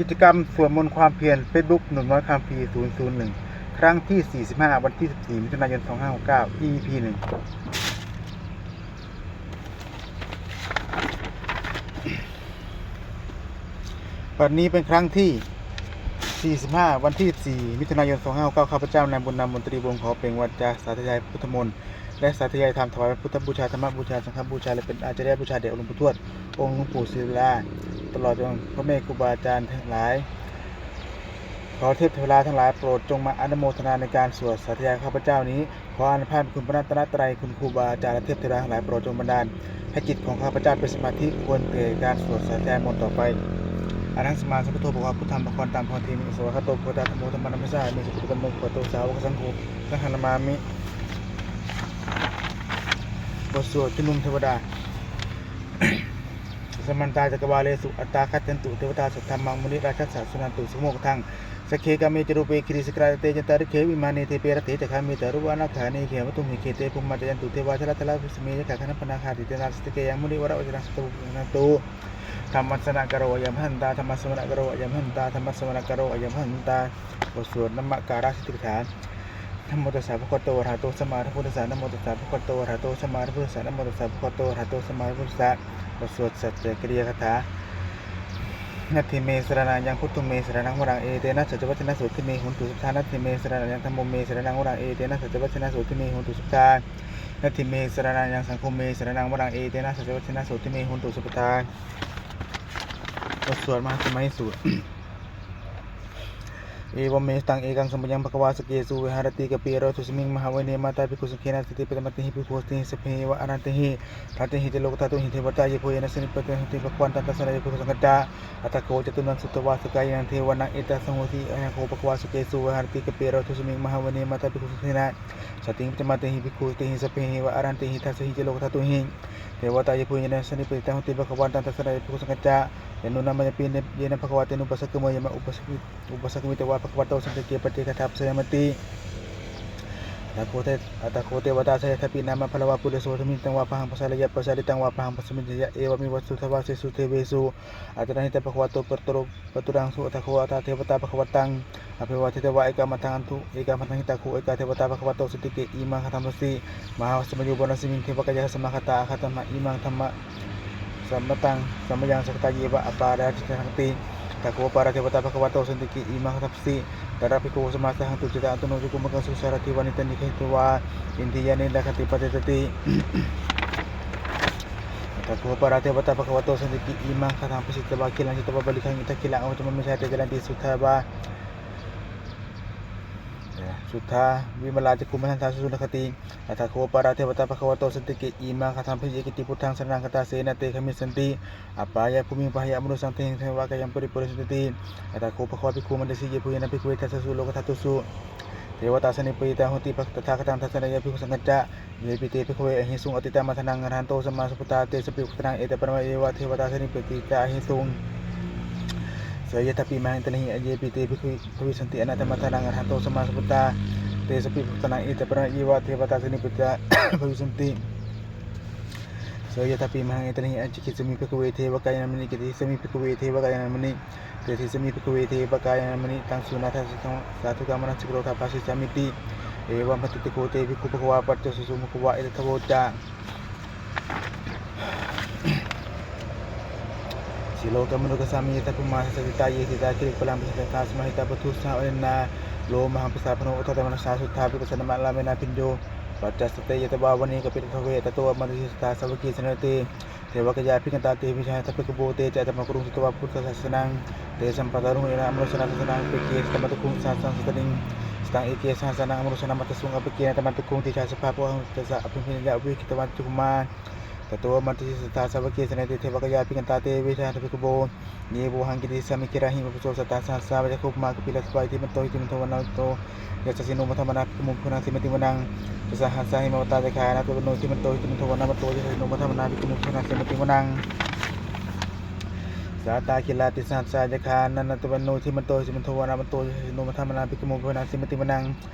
ກິດຈະກຳສວດມົນຄວາມພຽນ ເຟສບຸກ ໜຸ່ມນ້ອຍຄຳພີ ສູນສູນໜຶ່ງ ຄັ້ງທີສີ່ສິບຫ້າ ວັນທີສິບສີ່ ມິຖຸນາຍົນ ສອງພັນຫ້າຮ້ອຍຫົກສິບເກົ້າ ອີ ອີ ພີ ໜຶ່ງ. ບັດນີ້ເປັນຄັ້ງທີສີ່ສິບຫ້າ ວັນທີສິບສີ່ ມິຖຸນາຍົນ ສອງພັນຫ້າຮ້ອຍຫົກສິບເກົ້າ ຂ້າພະເຈົ້າ ນາຍບຸນນຳ ມົນຕະລີວົງ ຂໍເປັ່ງວາຈາສາທະຍາຍພຸດທະມົນ ແລະ ສາທະຍາຍທຳ ຖວາຍພຸດທະບູຊາ, ທຳມະບູຊາ, ສັງຄະບູຊາ ແລະ ເປັນອາຈະລິຍະບູຊາແດ່ອົງຫຼວງປູ່ທວດ, ອົງຫຼວງປູ່ສິລາ, ຕະຫຼອດຈົນພໍ່ແມ່ຄູບາອາຈານທັງຫຼາຍ. ຂໍເທບເທວະດາທັງຫຼາຍໂປດຈົ່ງມາອະນຸໂມທະນາໃນການສວດສາທະຍາຍຂ້າພະເຈົ້ານີ້. ຂໍອານຸພາບຄຸນພະລັດຕະນະໄຕ, ຄຸນຄູບາອາຈານ ແລະ ເທບເທວະດາທັງຫຼາຍໂປດຈົ່ງບັນດານໃຫ້ຈິດຂອງຂ້າພະເຈົ້າເປັນສະມາທິ ຄວນແກ່ການສວດສາທະຍາຍມົນຕໍ່ໄປ. ອະລະຫັງສຳມາສຳພຸດໂທ ພະຄວາ ພຸດທັງພະຄວາ ຕັງພະຄວາ ເທມິ ສະວາຄາໂຕ ພະຄວະຕາ ທຳໂມ ທຳມະນາມະສາມິ ສຸປະຕິປັນໂນ ພະຄວະໂຕ ສາວົກະສັງໂຄ ສັງຄັງນະມາມິ. ບົດສວດຊຸມນຸມເທວະດາ. Samantā cakkavāḷesu atrāgacchantu devatā, saddhammaṃ munirājassa suṇantu saggamokkhadaṃ. Sagge kāme ca rūpe girisikharataṭe cantalikkhe vimāne, dīpe raṭṭhe ca gāme taruvanagahane gehavatthumhi khette, bhummā cāyantu devā jalathalavisame yakkhagandhabbanāgā, tiṭṭhantā santike yaṃ munivaravacanaṃ sādhavo me suṇantu. Dhammassavanakālo ayambhadantā. Dhammassavanakālo ayambhadantā. Dhammassavanakālo ayambhadantā. ບົດສວດນະມະກາລະສິດທິກະຖາ. Namo tassa bhagavato arahato sammāsambuddhassa. Namo tassa bhagavato arahato sammāsambuddhassa. Namo tassa bhagavato arahato sammāsambuddhassa. ບົດສວດສັດຈະກິລິຍາຄາຖາ. Natthi me saraṇaṃ aññaṃ, buddho me saraṇaṃ varaṃ, etena saccavajjena sotthi me hotu sabbadā. Natthi me saraṇaṃ aññaṃ, dhammo me saraṇaṃ varaṃ, etena saccavajjena sotthi me hotu sabbadā. Natthi me saraṇaṃ aññaṃ, saṅgho me saraṇaṃ varaṃ, etena saccavajjena sotthi me hotu sabbadā. ບົດສວດມະຫາສະໄໝສູດ. Evamme sutaṃ. Ekaṃ samayaṃ bhagavā sakkesu viharati kapilavatthusmiṃ mahāvane mahatā bhikkhusaṅghena saddhiṃ pañcamattehi bhikkhusatehi sabbeheva arahantehi dasahi ca lokadhātūhi devatā yebhuyyena sannipatitā honti bhagavantaṃ dassanāya bhikkhusaṅghañca. Atha kho catunnaṃ sutvā sakyamunī bhagavato bhāsitaṃ, etadahosi: Atha kho bhagavā sakkesu viharati kapilavatthusmiṃ mahāvane mahatā bhikkhusaṅghena saddhiṃ pañcamattehi bhikkhusatehi sabbeheva arahantehi dasahi ca lokadhātūhi devatā yebhuyyena sannipatitā honti bhagavantaṃ dassanāya bhikkhusaṅghañca. Yannūna mayampi yena bhagavā tenupasaṅkameyyāma, upasaṅkami upasaṅkamitvā bhagavato santike paccekagāthā bhāseyyāmāti. Atha kho de atha kho devatā seyyathāpi nāma balavā puriso sammiñjitaṃ vā bāhaṃ pasāreyya, pasāritaṃ vā bāhaṃ sammiñjeyya, evameva suddhāvāsesu devesu antarahitā bhagavato pāturaṅsu. Atha kho tā devatā bhagavantaṃ abhivādetvā ekamantaṃ aṭṭhaṃsu. Ekamantaṃ ṭhitā kho ekā devatā bhagavato santike imaṃ gāthaṃ abhāsi: Mahāsamayo pavanasmiṃ, devakāyā samāgatā, āgatamha imaṃ dhamma samataṃ samayaṃ, sakkatāyeva aparājitasaṅghanti. Atha kho aparā devatā bhagavato santike imaṃ gāthaṃ abhāsi: Tatra bhikkhavo samādahaṃsu, cittaṃ attano ujukamakaṃsu, sārathīva nettāni gahetvā, indriyāni rakkhanti paṇḍitāti. Atha kho aparā devatā bhagavato santike imaṃ gāthaṃ abhāsi: Tatrāhita girañca dibbā, pākāranti cittavā pālighaṃ, indakhīlaṃ ābhayaṃ manejā, te caranti suddhā vā suddhā vimalā, cakkhumatā sudantā susunāgāti. Atha kho aparā devatā bhagavato santike imaṃ gāthaṃ abhāsi: Ye keci buddhaṃ saraṇaṃ gatāse, na te gamissanti apāyabhūmiṃ, pahāya mānusaṃ dehaṃ, devakāyaṃ paripūressantīti. Atha kho bhagavā bhikkhū āmantesi: Yebhuyyena bhikkhave dasasu lokadhātūsu devatā sannipatitā honti tathāgataṃ dassanāya bhikkhusaṅghañca. Yepi te bhikkhave ahesuṃ atītamaddhānaṃ arahanto sammāsambuddhā, tesampi bhikkhūnaṃ etaparamāyeva devatā sannipatitā ahesuṃ. Seyyathāpi mahānātalehi. Yepi te bhikkhave bhavissanti anāgatamaddhānaṃ arahanto sammāsambuddhā, tesampi bhikkhūnaṃ etaparamāyeva devatā sannipatitā bhavissanti. Seyyathāpi mahānātalehi. Ācikkhissāmi bhikkhave devakāyānaṃ nāmāni, kittayissāmi bhikkhave devakāyānaṃ nāmāni, desissāmi bhikkhave devakāyānaṃ nāmāni. Taṃ suṇātha sādhukaṃ manasikarotha bhāsissāmīti. Evaṃ bhanteti kho te bhikkhū bhagavato paccassosuṃ. Bhagavā etadavoca: Silokamanukassāmi, yattha bhummā tadassitā, ye sitā girigabbharaṃ, pahitattā samāhitā, puthū sīhāva sallīnā, lomahaṃsābhisambhuno, odātamanasā suddhā, vippasannamanāvilā, bhiyyo pañcasate ñatvā, vane kāpilavatthave, tato āmantayi satthā, sāvake sāsane rate. Devakāyā abhikkantā, te vijānātha bhikkhavo, te ca ātappamakaruṃ, sutvā buddhassa sāsanaṃ. Tesampāturahu ñāṇaṃ, amanussāna dassanaṃ, appeke satamaddakkhuṃ, sahassaṃ sattariṃ, sataṃ eke sahassānaṃ, amanussānamaddasuṃ, appekenātamaddakkhuṃ. Tejasā bhagavato santissa abhinimāya, anukittavā cakkhumā, tato āmantayi satthā, sāvake sāsane rate. Devakāyā abhikkantā, te vijānātha bhikkhavo, ye vohaṃ kittayissāmi, girāhi anupubbaso, sattasahassā va yakkhā, bhummā kāpilavatthavā, iddhimanto jutimanto, vaṇṇavanto yasassino, modamānā abhikkāmuṃ, bhikkhūnaṃ samitiṃ vanaṃ. Chasahassā hemavatā, yakkhā nānattavaṇṇino, iddhimanto jutimanto, vaṇṇavanto yasassino, modamānā abhikkāmuṃ, bhikkhūnaṃ samitiṃ vanaṃ. ສະຕາກິລາຕິສະຫັດສາ ຢາຄາ ນັນນະຕະວັນໂນ ທິມັນໂຕ ເຊຊະສິນໂທ ວະນະວັນໂຕ ຍະຊະສິໂນ ມະທຳມະນາ ພິກຂະມຸ ພະວະນາ ເຊມະຕິມະນັງ.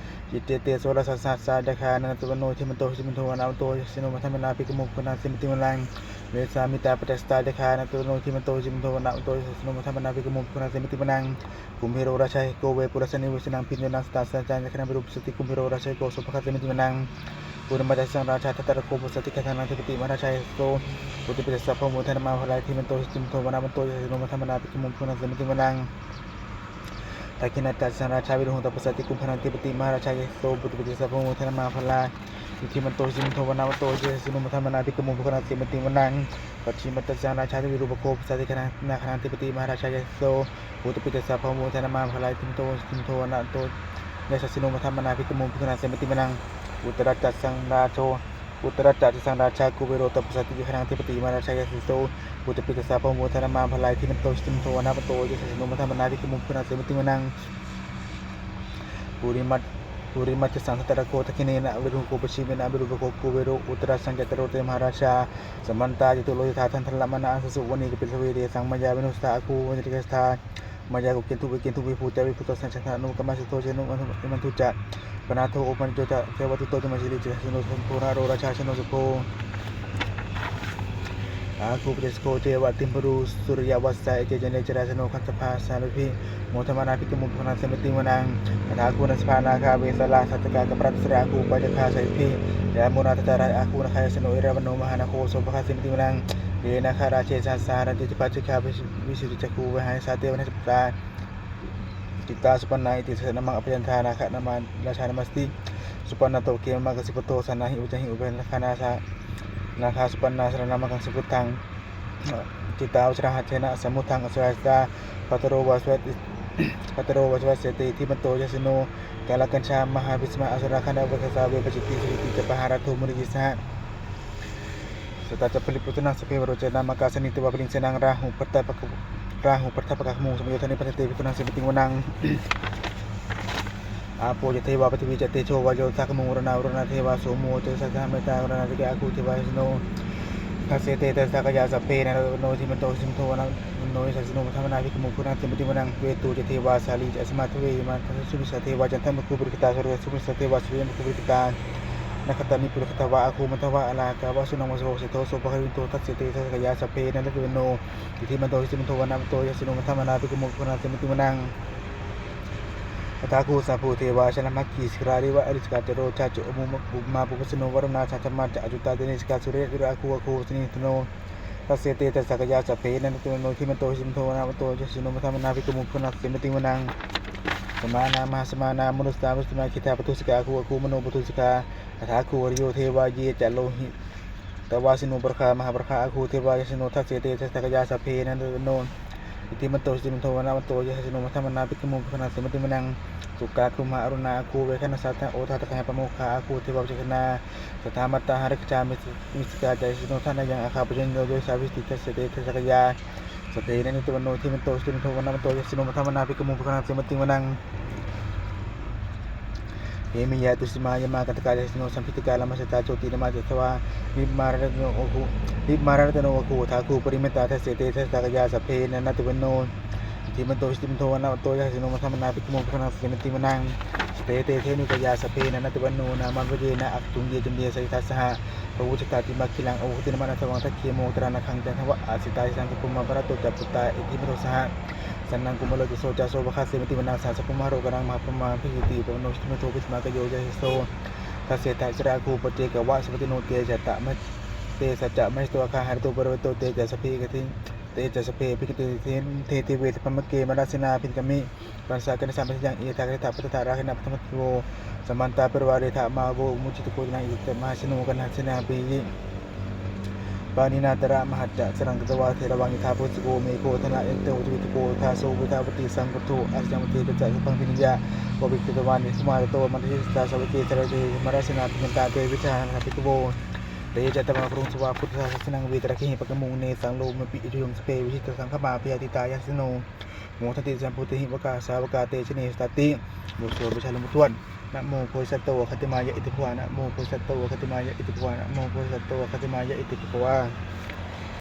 ຈິດເຕ ໂສລະສະຫັດສາ ຢາຄາ ນັນນະຕະວັນໂນ ທິມັນໂຕ ເຊຊະສິນໂທ ວະນະວັນໂຕ ຍະຊະສິໂນ ມະທຳມະນາ ພິກຂະມຸ ພະວະນາ ເຊມະຕິມະນັງ. ເວສາມິຕາ ປະຈັກສະຕາ ຢາຄາ ນັນນະຕະວັນໂນ ທິມັນໂຕ ເຊຊະສິນໂທ ວະນະວັນໂຕ ຍະຊະສິໂນ ມະທຳມະນາ ພິກຂະມຸ ພະວະນາ ເຊມະຕິມະນັງ. ກຸມພີໂຣ ຣາຊາ ເຮໂກ ເວປຸຣະສະເນ ວະສະນັງ ພິນໂຍນັງ ສະຕາສະຈັງ ຍະຄະນັງ ວິຣູປະສາຕິ ກຸມພີໂຣ ຣາຊາ ເຮໂກ ໂສພະຄາ ເຊມະຕິມະນັງ. ປຸນນະມາຈັດສັງ ຣາຊາ ທັດຕະຣະໂຄ ປະສາຕິຄະທັງ ນັງ ທິປະຕິ ມະຫາຣາຊາ ເຊໂສ ປຸດຕະປິດຕະສະ ພະໂມທະນະມາ ພະລາຍ ທິມັນໂຕ ເຊຊະສິນໂທ ວະນະວັນໂຕ ຍະຊະສິໂນ ມະທຳມະນາ ພິກຂະມຸ ພະວະນາ ເຊມະຕິມະນັງ. ທັກຂິນາຈັດສັງ ຣາຊາ ວິລຸຫຸຕະ ປະສາຕິ ກຸມພະນັງ ທິປະຕິ ມະຫາຣາຊາ ເຊໂສ ປຸດຕະປິດຕະສະ ພະໂມທະນະມາ ພະລາຍ ທິມັນໂຕ ເຊຊະສິນໂທ ວະນະວັນໂຕ ຍະຊະສິໂນ ມະທຳມະນາ ພິກຂະມຸ ພະວະນາ ເຊມະຕິມະນັງ. ປັດຊິມາຈັດສັງ ຣາຊາ ວິຣູປະໂຄ ປະສາຕິຄະທັງ ນະຄະນັງ ທິປະຕິ ມະຫາຣາຊາ ເຊໂສ ປຸດຕະປິດຕະສະ ພະໂມທະນະມາ ພະລາຍ ທິມັນໂຕ ເຊຊະສິນໂທ ວະນະວັນໂຕ ຍະຊະສິໂນ ມະທຳມະນາ ພິກຂະມຸ ພິກຂະນາ ເຊມະຕິມະນັງ. ອຸດຕະຣັດຕະຈັດສັງ ຣາໂຊ ອຸດຕະຣັດຕະຈັດສັງ ຣາຊາ ກຸເບໂຣ ຕະປະສາຕິ ຍະຄະນັງ ທິປະຕິ ມະຫາຣາຊາ ຍະຊະສິໂຕ ປຸດຕະປິດຕະສະ ພະໂມທະນະມາ ພະລາຍ ທິມັນໂຕ ເຊຊະສິນໂທ ວະນະວັນໂຕ ຍະຊະສິໂນ ມະທຳມະນາ ພິກຂະມຸ ພິກຂະນາ ເຊມະຕິມະນັງ. ປຸລິມະ ປຸລິມະຈັດສັງ ທັດຕະຣະໂຄ ທັກຂິເນນະ ວິລຸຫຸໂຄ ປະຊິເມນະ ວິຣູປະໂຄ ກຸເບໂຣ ອຸດຕະຣັດຕະຈັດສັງ ຈະຕຸໂລກທະຍາ ມະຫາຣາຊາ ສະມັນຕາ ຈະຕຸໂລກທະຍາ ທັນທະລະມະນາ ອາຊາສຸ ວະເນ ກະປິລະເວເດ ສັງມາຍາ ວຽນຸສາ ອາຄູ ວະເນ ຈະກະສະຖາ ມາຍາ ໂກເກນທຸ ເວເກນທຸ ວິພູ ຈາ ວິພູຕະສັງ ຊະນະໂນ ກາມາເສໂທ ຊະໂນ ເອມັນທຸຈະ ປະນາໂທ ໂອປະນະໂຈຈະ ເທວະຕຸໂຕ ຈະມະສີລີ ຈະຊະໂນ ໂທນະໂຣ ຣາຊາ ຊະໂນ ສຸໂພ ອາຄູ ປະເຈສໂຄ ເທວະຕິມພຸຣູ ສຸລິຍະວັດສາ ເອເຈ ຈະເນ ຈະລາ ຊະໂນ ຄັນສະພາ ສາລະພີ ໂມທະມະນາ ພິກຂະມຸ ພະຄະນາ ເສມະຕິມະນັງ. ອາທາຄູ ນາສະພາ ນາຄາ ເວສະລາ ສັດຕະກາ ກັບປະລັດ ສະຣາຄູ ປາຍະຄາ ໄຊພີ ຍາໂມ ນາທະຕາຣາ ອາຄູ ນາຄາຍະ ຊະໂນ ເອຣາວັນໂນ ມະຫານາໂຄ ໂສພະຄາ ເສມະຕິມະນັງ. ເລນາຄາ ຣາເຊສາ ສາຣະຕິ ຈະປາ ເຈຄາ ວິ ວິສຸດທິຈັກຂູ ວະຫາຍສາ ເຕວະນາສະຕາ ຈິດຕາສຸປັນນາ ອິຕິສະນະມັງ ອະພະຍັນທາ ນາຄະນາມາ ລາຊານະມັດຕິ ສຸປັນນະໂຕ ເກມະມັງ ກະສິປຸດໂທ ສານາຫິ ອຸຈະຫິ ອຸເບນະຄານາຊາ ນາຄາສຸປັນນາ ສະລະນະມັງ ກະສິປຸດທັງ ຈິຕາວັດສະຣະ ຫະເສນະ ສະມຸດທັງ ອະສະຣາຊາ ພັດຕະໂຣ ວາສະວັດ ພັດຕະໂຣ ວາສະວັດເສຕິ ທິມັນໂຕ ຍະຊະສິໂນ ກາລະກັນຊາ ມະຫາວິສະມະ ອະສຸຣາຄະນະ ວະກະສາ ເວປະຈິດຕິ ສະວິຕິ ຈະປະຫາຣະໂທ ມຸນິກິດສະຫະ ສະຕາຈັບຜະລິດປຸດຕະນັງ ສະເພວະໂຣຈະນາມະກາ ສະນິດຕະວາ ປະລິງສະນັງ ຣາຫູ ພັດຕະປະກະ ຣາຫູ ພັດທະປະກະຂະມຸງ ສະມະໂຍທານິ ພັນເຕ ພິກຂຸນັງ ເສມະຕິງ ວະນັງ. ອາໂປ ຈະ ເທວາ ປະທິວີ ຈະ ເຕໂຊ ວາໂຍ ທາຄະມຸງ ວະຣະນາ ວະຣະນາ ເທວາ ໂສໂມ ຈະ ສັດຖະ ເມຕາ ວະຣະນາ ຈະ ອາຄູ ເທວາ ຍະຊະໂນ ທັດເສ ເຕ ຈະ ສັກກະຍາ ສັບເພ ນາ ໂນ ທິມັນໂຕ ເຊຊະສິນໂທ ວະນະ ໂນ ຍະຊະສິໂນ ມະທະມະນາ ພິກຂະມຸງ ພຸດທະນັງ ເສມະຕິງ ວະນັງ. ເວຕູ ຈະ ເທວາ ສາລີ ຈະ ອະສະມາ ທະເວ ມະ ທະ ສຸມິດສາ ເທວາ ຈັນທະ ມະ ຄູ ປຸລິກະຕາ ສຸລິຍະ ມະ ຄູ ປຸລິກະຕາ ນະຄະຕານິ ປຸລະຄະຕະວາ ອາຄູ ມັນທະວາ ອາລາກາ ວະ ສຸນັງ ວະ ໂສ ເສໂທ ໂສ ພະຄະລິນໂຕ ທັດເສ ເຕ ຈະ ສັກກະຍາ ສັບເພ ນາ ໂນ ທິມັນໂຕ ເຊຊະສິນໂທ ວະນະ ໂຕ ຍະຊະສິໂນ ມະທະມະນາ ພິກຂະມຸງ ພຸດທະນັງ ເສມະຕິງ ວະນັງ. ອະຖາຄູ ສາພູ ເທວາ ຊະນະມາຄີ ສິລາ ເດວະ ອະລິສະກາ ຈະ ໂຣຈາ ຈະ ອະມຸ ມະ ມະ ມະ ປຸບປະສະໂນ ວະຣະນາ ສາ ທຳມາ ຈະ ອາຈຸຕາ ເດເນສະກາ ສຸເຣ ວິຣະ ອາຄູ ອາຄູ ສະນິນທະໂນ ທັດເສ ເຕ ຈະ ສັກກະຍາ ສັບເພ ນາ ໂນ ທິມັນໂຕ ເຊຊະສິນໂທ ວະນະ ໂຕ ຍະຊະສິໂນ ມະທະມະນາ ພິກຂະມຸງ ພຸດທະນັງ ເສມະຕິງ ວະນັງ. ສະມານາ ມະຫາສະມານາ ມະນຸດສາ ວະສຸມາ ຄີທາ ປະຕູສະກາ ອາຄູ ອາຄູ ມະໂນ ປະຕູສະກາ ອະຖາຄູ ອະລິໂຍ ເທວາ ເຍ ຈະ ໂລຫິ ຕະວາສິໂນ ປະຣະຄາ ມະຫາປະຣະຄາ ອາຄູ ເທວາ ຍະຊະສິໂນ ທັດເສ ເຕ ຈະ ສັກກະຍາ ສັບເພ ນາ ໂນ ທິມັນໂຕ ເຊຊະສິນໂທ ວະນະ ໂຕ ຍະຊະສິໂນ ມະທະມະນາ ພິກຂະມຸງ ພຸດທະນັງ ເສມະຕິງ ວະນັງ. ສຸກາ ຄຸມມະ ອາລຸນາ ອາຄູ ເວຄະນະສາ ໂອທາ ຕະຄະຍາ ປະໂມຄາ ອາຄູ ເທວາ ວິຈັກຂະນາ ສະຖາມະຕາ ຫະລິກະຈາ ມິ ມິສະກາ ຍະຊະສິໂນ ທະນະຍັງ ອາຄາ ປະໂຍນໂຍ ໂຍ ສາ ວິສະຕິ ທັດເສ ເຕ ຈະ ສັກກະຍາ ສັບເພ ນາ ໂນ ຕະວັນໂນ ທິມັນໂຕ ເຊຊະສິນໂທ ວະນະ ໂຕ ຍະຊະສິໂນ ມະທະມະນາ ພິກຂະມຸງ ພຸດທະນັງ ເສມະຕິງ ວະນັງ. ເພມະຍາ ຕຸສິມາ ຍະມາ ກັນທະກາ ຍະຊະສິໂນ ສຳພິດຕະກາ ລະມະສະຕາ ໂຈຕິ ລະມະ ຈະ ທະວາ ນິມມາຣະຕະໂນ ອາຄູ ນິມມາຣະຕະໂນ ອາຄູ ອະຖາຄູ ປະລິມິຕາ ທັດເສ ເຕ ຈະ ສັກກະຍາ ສັບເພ ນາ ໂນ ຕະວັນໂນ ທິມັນໂຕ ເຊຊະສິນໂທ ວະນະ ໂຕ ຍະຊະສິໂນ ມະທະມະນາ ພິກຂະມຸງ ພຸດທະນັງ ເສມະຕິງ ວະນັງ. ເຕ ເຕ ເທໂນ ຈະ ຍາ ສັບເພ ນາ ໂນ ຕະວັນໂນ ນາມະວະເຍນະ ອາ ຈຸງເຍ ຈຸງເຍ ສະລິທາສະຫະ ພະວູ ຈະ ຕາ ຕິມາ ຄີລັງ ອາໂຫ ຕິນະມະ ນະ ທະວັງ ທັກເຂໂມ ຕະຣານະຄັງ ຈັນທະວະ ອາ ສິຕາ ຍະສັງ ຄຸມມະ ວະຣະໂຕ ຈະ ປຸດຕາ ເອ ທິມະໂທ ສະຫະ ສັນນັງ ກຸມາໂລ ຈະ ໂສ ຈະ ໂສພະຄາ ເສມະຕິງ ວະນັງ ສາ ສະພະມະ ໂຣກະນັງ ມະຫາພຣະມາ ພິຕິ ປະໂນ ທິມະໂທ ພິສະມາ ກະໂຍ ຈະ ໂສ ທັດເສ ທະ ສະຣາຄູ ປະເຈກະວະ ສະວັດຕິໂນ ເຕ ຈະ ຕະ ມະ ເຕ ສະ ຈະ ມະຫິໂຕ ອາຄາ ຫະລິໂຕ ປະຣະວະໂຕ ເຕ ຈະ ສະເພ ກະທິ ເຕ ຈະ ສະເພ ພິກຂະເຕ ເທ ເທ ເທ ເວ ທະ ພະມະເກ ມະຣະເສນາ ພິນກະມິ ປັນສະ ກະນິສາ ມະທະຍັງ ເອ ທາ ກະທະ ປະທະ ຣາຄະນະ ປະທະ ມະທະໂວ ສະມັນຕາ ປະວາເຣທະ ມາໂວ ມຸຈິດຕະໂກ ຈະ ນາ ອິ ຕະ ມະຫາຊະໂນ ກັນຫາ ເສນາ ປີ ປານິນາ ຕະຣະ ມະຫັດຈະ ສະລັງ ກະຕະວາ ເທລະວັງ ຍະຖາ ໂພ ສະໂກ ເມໂຄ ທະນະ ເອ ໂຕ ຈະ ວິຕະໂກ ທາ ໂສ ເວທາ ວະຕິ ສັງ ກະໂທ ອາ ສະຍັງ ມະເທ ຕະ ຈະ ສະພັງ ພິນຍາ ໂກ ວິກ ຕະ ຕະວາ ນິ ສະມາ ຕະໂຕ ມະ ທະ ເຍ ສະ ຕາ ສາ ວະ ເກ ສະ ຣະ ເທ ມະຣະ ເສນາ ພິຍະນຕາ ເຕ ວິຊາ ນະ ພິກຂະໂວ ເຕ ຈະ ຕະມະ ກະລຸງ ສະວາ ພຸດທະ ສາສະນັງ ເວ ຕະ ຣະ ເຄ ຫິ ປະ ກະ ມຸງ ເນ ສັງ ໂລ ມະ ປິ ຍະ ໂທ ຍົງ ສະ ເປ ວິ ຊິ ຕະ ສັງ ຂະ ມາ ພິ ຍາ ທິ ຕາ ຍະ ສະ ໂນ ໂມ ທັນ ຕິ ສະ ຍາ ພູ ເຕ ຫິ ວະ ກາ ສາ ວະ ກາ ເຕ ຊະ ເນ ສະ ຕາ ຕິ ໂມ ໂຊ ປະ ຊາ ລຸງ ປະ ທວນ ນະໂມ ໂພ ຊາ ໂຕ ອາ ຄະ ຕິ ມາ ຍະ ອິ ຕິ ພະ ວາ ນະໂມ ໂພ ຊາ ໂຕ ອາ ຄະ ຕິ ມາ ຍະ ອິ ຕິ ພະ ວາ ນະໂມ ໂພ ຊາ ໂຕ ອາ ຄະ ຕິ ມາ ຍະ ອິ ຕິ ພະ ວາ.